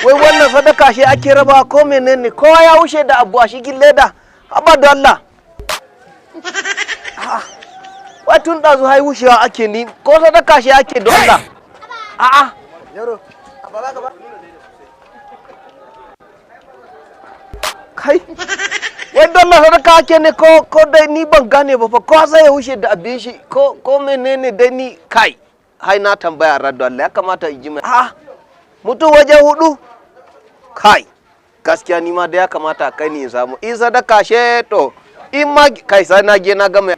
Wai wannan sadaka shi ake raba ko menene? Kowa ya wuce da abu a shigin leda. Haba da Allah. Wai tun ɗazu hai wucewa ake ni ko sadaka shi ake don Allah. A'a. Yaro, ba za ka ba. Kai. Wai don Allah sadaka ake ne ko dai ni ban gane ba fa, ko sai ya wuce da abin shi ko menene dai ni kai. Hai na tambaya raddo Allah ya kamata in ji mai. A'a. Mutum waje hudu. Kai. Gaskiya ni ma da ya kamata kai ni in samu. In sadaka she to in ma kai sai na je na gama.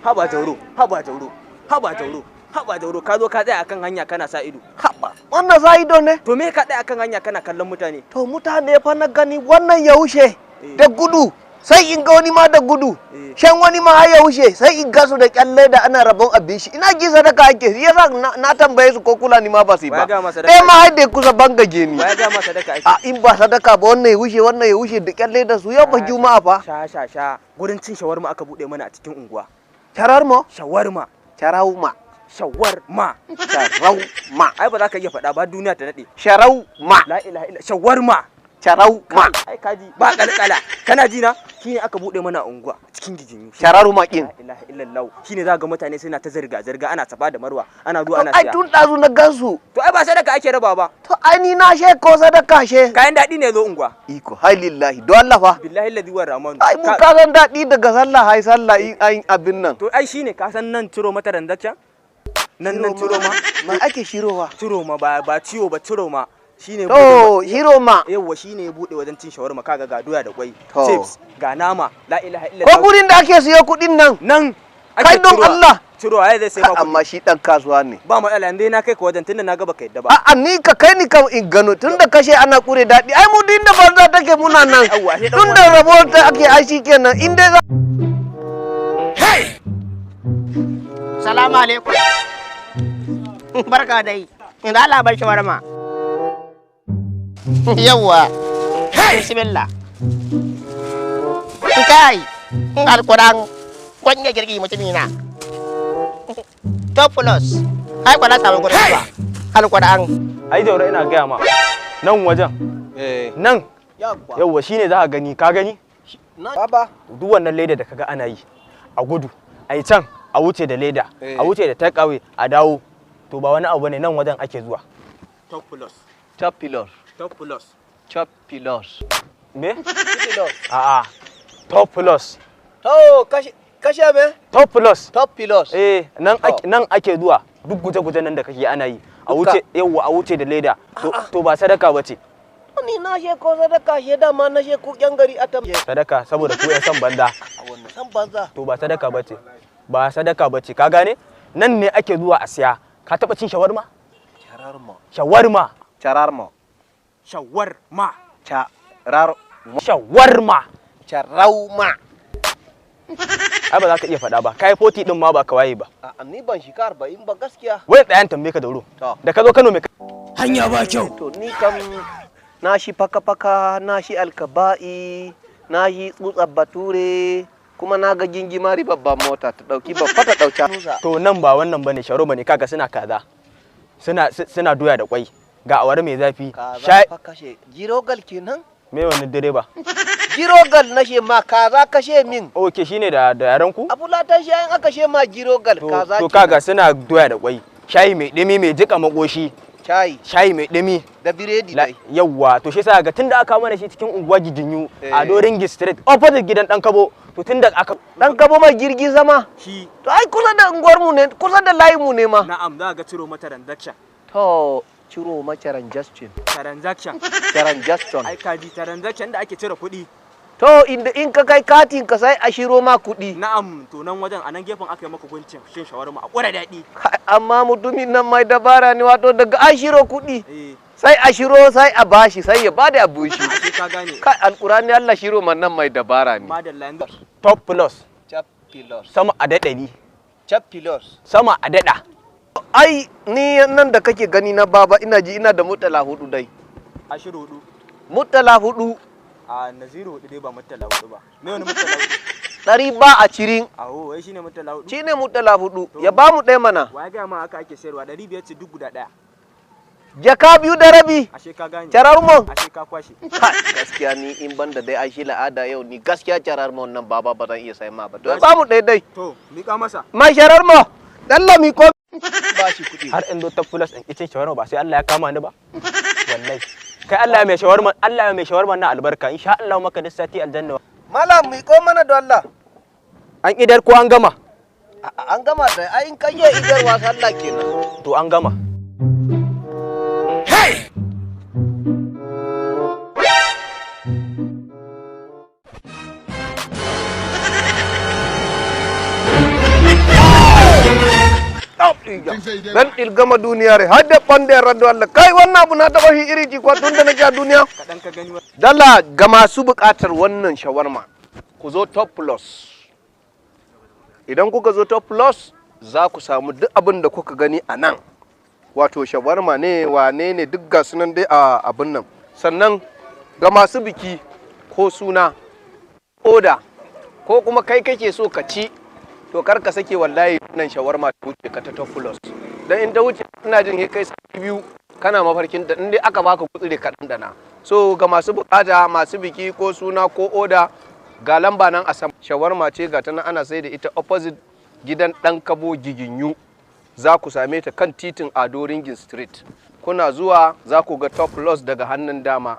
Haba Jauro, haba Jauro, haba Jauro, haba Jauro, ka zo ka tsaya akan hanya kana sa ido. Haba. Wannan sa ido ne? To me ka tsaya akan hanya kana kallon mutane? To mutane fa na gani wannan ya wuce da gudu sai in ga wani ma da gudu. Shan wani ma har ya wuce sai in gasu da kyalle da ana rabon abin shi. Ina ji sadaka ake shi yasa na tambaye su ko kula ni ma ba su yi ba. Wa ya gaya ma sadaka Ɗaya ma har da kusa bangage ni. Wa ya gaya ma sadaka ake? A in ba sadaka ba wannan ya wuce wannan ya wuce da kyalle da su yau ba juma'a fa. Sha sha sha, gurin cin shawarma aka bude mana a cikin unguwa. Charar mo? Shawarma. Charauma. Shawarma. Charauma. Ai ba za ka iya faɗa ba duniya ta nade. Charauma. La ilaha illa shawarma. Charauma. Ai kaji ba kalkala. Kana ji na? Shine aka bude mana a unguwa cikin gijinyu. Charauma kin. La ilaha illallah. Shine za ga mutane suna ta zirga zirga ana safa da marwa ana zuwa ana Ai siya. tun ɗazu na gansu. To ai ba sadaka ake raba ba. To ai ni na she ko sadaka she. Kayan daɗi ne zo unguwa. Iko hai lillahi don Allah fa. Billahi ladhi wa rahmanu. Ai mu ka san daɗi daga sallah hai sallah in ai abin nan. To ai shine ka san nan ciro mata transaction? Nan nan ciro ma. Ma ake shirowa. Ciro ma ba ciwo ba ciro ma. Shine To shiro ma. Yawwa shine ya bude wajen cin shawarma kaga ga doya da kwai, To. chips, ga nama, la ilaha illallah. Ko gurin da ake siyo kuɗin nan. Nan Kai don Allah. Ciro ai zai sai ma kuɗi. Amma shi ɗan kasuwa ne. Ba matsala dai na kai ka wajen tunda na ga baka yadda ba. A'a ni ka kai ni kam in gano tunda kashe ana kure daɗi ai mu duk inda banza take muna nan. Yawwa, sai ɗan Tunda rabo ta ake ai shikenan in dai za Salamu alaikum. Barka dai. Ina Allah bar shawarma. Yawwa. Bismillah. Kai, alquran kun iya girki mutumi na. Top plus. Ai kwa na samu gurin zuwa. Alquran. Ai Jauro ina gaya ma. Nan wajen. Nan. Yawwa shine za ka gani, ka gani? Baba. Duk wannan leda da kaga ana yi a gudu, a yi can a wuce da leda, a wuce da take away a dawo. To ba wani abu ne nan wajen ake zuwa. Top plus. Top plus. Top plus. Top plus. Me? A'a. Top plus. To kashe kashe me? Top plus. Top plus. Eh, nan ake zuwa duk guje-guje nan da kake ana yi. A wuce yawwa a wuce da leda. To ba sadaka bace. Ni na she ko sadaka she dama na she ku yan gari atam. Sadaka saboda ku yan san banza. A wannan san banza. To ba sadaka bace. Ba sadaka bace ka gane? Nan ne ake zuwa a siya. Ka taba cin shawarma? Chararma. Shawarma. Chararma. Shawarma. Charar. Shawarma. Charauma. Ai ba za ka iya faɗa ba. Kai 40 din ma ba ka waye ba. A'a ni ban shika 40 ba gaskiya. Wai tsayan tambaye ka Dauro. To. Da ka zo Kano me ka Hanya ba kyau. To ni kam na shi faka-faka, na shi alkaba'i, na shi tsutsar bature, kuma na ga gingimari babban mota ta ɗauki babba ta ɗauki. To nan ba wannan bane shawarma ne kaga suna kaza. Suna doya da kwai. Ga awara mai zafi. Kaza fa kashe. Girogal kenan? Me wannan direba? Girogal na she ma kaza kashe min. Okay shine da yaran ku? Abulatan shi in aka she ma girogal kaza To kaga suna doya da kwai. Shayi mai dumi mai jika makoshi. Shayi. Shayi mai dumi. Da biredi dai. Yawwa to shi yasa ga tunda aka mana shi cikin unguwa Gijinyu a Doringi Street opposite gidan Dan Kabo. To tunda aka Dan Kabo mai jirgi zama. Shi. To ai kusa da unguwar mu ne, kusa da layin mu ne ma. Na'am za ga ciro mata transaction. To ciro mata transaction. Transaction. Transaction. Ai kaji transaction da ake cire kuɗi. To, inda in ka kai katin ka sai a shiro ma kuɗi. Na'am, to nan wajen, a nan gefen aka yi maka guncin shin shawarma a ƙwara daɗi. Kai, amma mutumin nan mai dabara ne, wato daga an shiro kuɗi Eh. sai a shiro, sai a bashi, sai ya bada abu shi. Ashe ka gane. Kai, Alkurani, Allah, shiro man nan mai dabara ne. Madalla, yanzu Top Plus. Chapilos. Sama a daɗari. Chapilos. Sama a daɗa. Ai ni nan da kake gani na, baba, ina ji ina da mutala 4 dai. Ashiru 4. Mutala 4. A Naziru 4 dai, ba mutala 4 ba. Me wani mutala 4? 120. Awo, wai shine mutala 4? Shine mutala 4. Ya ba mu ɗaya mana. Wa ya gaya ma haka ake sayarwa? 500 ce duk guda ɗaya. Jaka 2.5. Ashe ka gane. Cararmon. Ashe ka kwashe. Kai, gaskiya ni in banda dai ai shi la'ada yau, ni gaskiya cararmon nan, baba, ba zan iya sai ma ba. To, ba mu ɗaya dai. To, miƙa masa. Mai shararmo, dalla mi ko ba shi kuɗi. Har in zo Top Plus in kicin shawarma, ba sai Allah ya kama ni ba. Wallahi. Kai, Allah ya mai shawarma, Allah ya mai shawarma na albarka. Insha Allah maka duk sati aljanna. Malam, mi ko mana don Allah. An idar ko an gama? An gama da ai in kai idarwa sallah kenan. To, an gama. Dan ilgama duniyar har da ɓande raddo Allah. Kai, wannan abu na taɓa shi iri ji kwa tun da nake a duniya. Kaɗan ka gani. Dala, ga masu buƙatar wannan shawarma, ku zo Top Plus. Idan kuka zo Top Plus, za ku samu duk abin da kuka gani a nan. Wato shawarma ne, wane ne, duk ga sunan dai a abin nan. Sannan ga masu biki ko suna, oda, ko kuma kai kake so ka ci, to kar ka sake, wallahi nan shawarma ta wuce ka ta Top Plus. Dan in ta wuce, ina jin kai sati 2 kana mafarkin ta, in dai aka baka gutsire ka dandana. So ga masu bukata, masu biki ko suna ko oda, ga lamba nan a sama. Shawarma ce ga ta nan ana sai da ita opposite gidan Dan Kabo Giginyu. Za ku same ta kan titin Ado Ringin Street. Kuna zuwa za ku ga Top Plus daga hannun dama.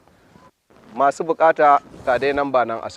Masu bukata, ga dai namba nan a sama.